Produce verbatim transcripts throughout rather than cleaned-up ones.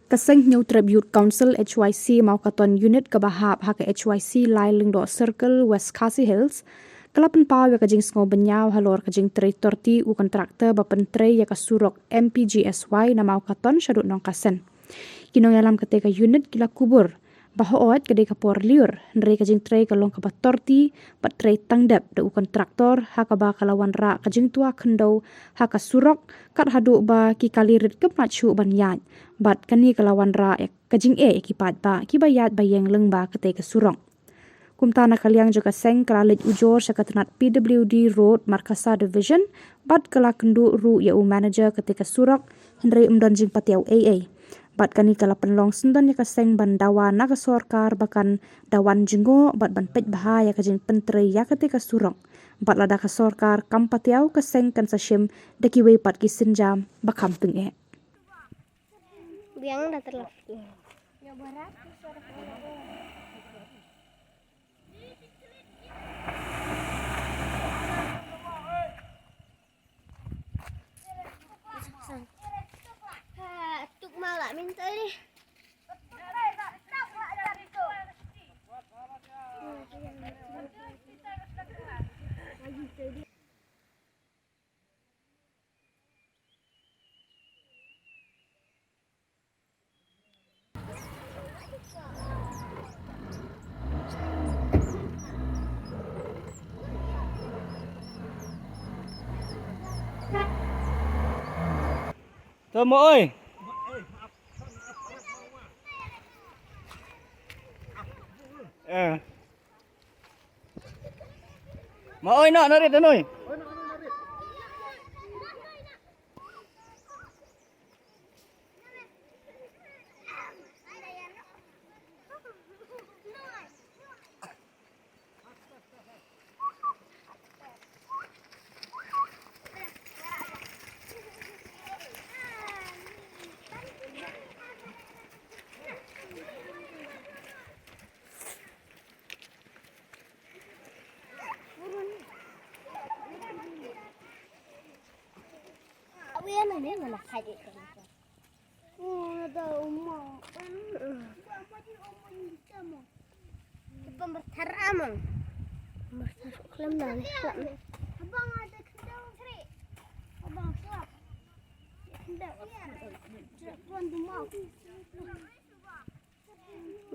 Ka Seng Hynñiewtrep Youth Council, H Y C, Mawkaton Unit kaba hap ha ka H Y C Lai Lyngdoh Circle, West Khasi Hills, ka la pynpaw ïa ka jingsngew bynñiaw halor ka jingtrei torti u kontraktor ba pyntrei ïa ka surok M P G S Y na Mawkaton shaduh Nongkasen. Ki nongïalam katei ka unit ki la kubur ba hooid ka dei ka por lyiur, hynrei ka jingtrei ka long kaba torti bad trei tang dep da u kontraktor, ha kaba ka la wanrah ka jingtwa khyndew ha ka surok, kat haduh ba ki kali rit kam lah shuh ban ïaid. Bad kane ka la wanrah ïa ka jingeh ïa ki paidbah kiba ïaid ba ïeng lyngba katei ka surok. Kumta, na ka liang jong ka seng, ka la leit ujor sha ka tnat P W D Road, Markasa Division, bad ka la kynduh ruh ïa u manager katei ka surok, hynrei ym don jingpatiaw ei ei. Bad kane ka la pynlong syndon ïa ka seng ban dawa na ka sorkar ba kan da wan jngoh bad ban peit bha ïa ka jingpyntrei ïa katei ka surok. Bad lada ka sorkar kam patiaw, ka seng kan sa shim da kiwei pat ki sienjam ba kham tyngeh. Biang da terlak. Ha, tuk mau lah minta ni. To mo oi. Eh. Ma oi, na, narit, na, oi.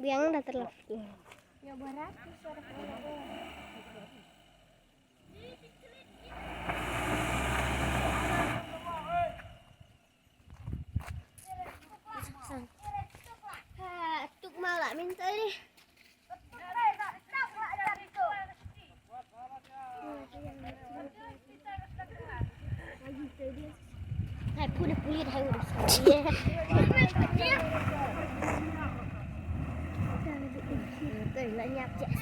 Biang da terlak. Ha, tuk mau lah minta ni. Hai, puli, puli, hai, udah. Iya. Tuh, lah nyap, cek.